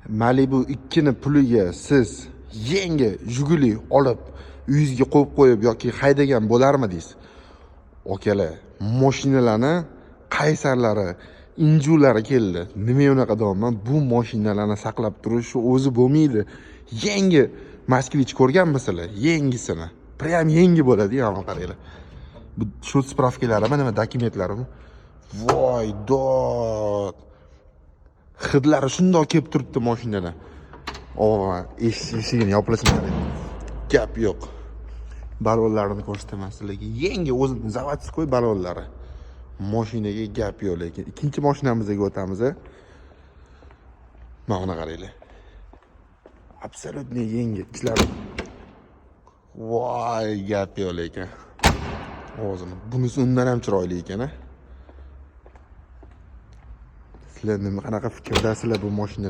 Malibu 2 ni puliga siz yangi Jiguli olib, uyingizga qo'yib qo'yib yoki haydagan bo'larmidingiz? Akalar, moshinalarni qaysarlari, injulari keldi. Nima unaqa deyapman? Bu moshinalarni saqlab turish o'zi bo'lmaydi. Yangi Moskvich ko'rganmisizlar? Yangisini. Прям yangi bo'ladi, mana qaranglar. Bu shu справка larimi, nima dokumentlarimi? Voy, dod. Hidlari shundoq kelib turibdi mashinadan. Ova, eshigini yopilishini qarang. Gap yo'q. Balonlarini ko'rsataman sizlarga. Yangi, o'zini заводской balonlari. Mashinaga gap yo'q lekin. Ikkinchi mashinamizga o'tamiz. Mana buni qaranglar. Абсолютно yangi. Ichlari. Voy, gap yo'q lekin. Ovozini. Bunisi undan ham chiroyli ekan, a? Sizlar nima, qanaqa fikrdasizlar bu mashina?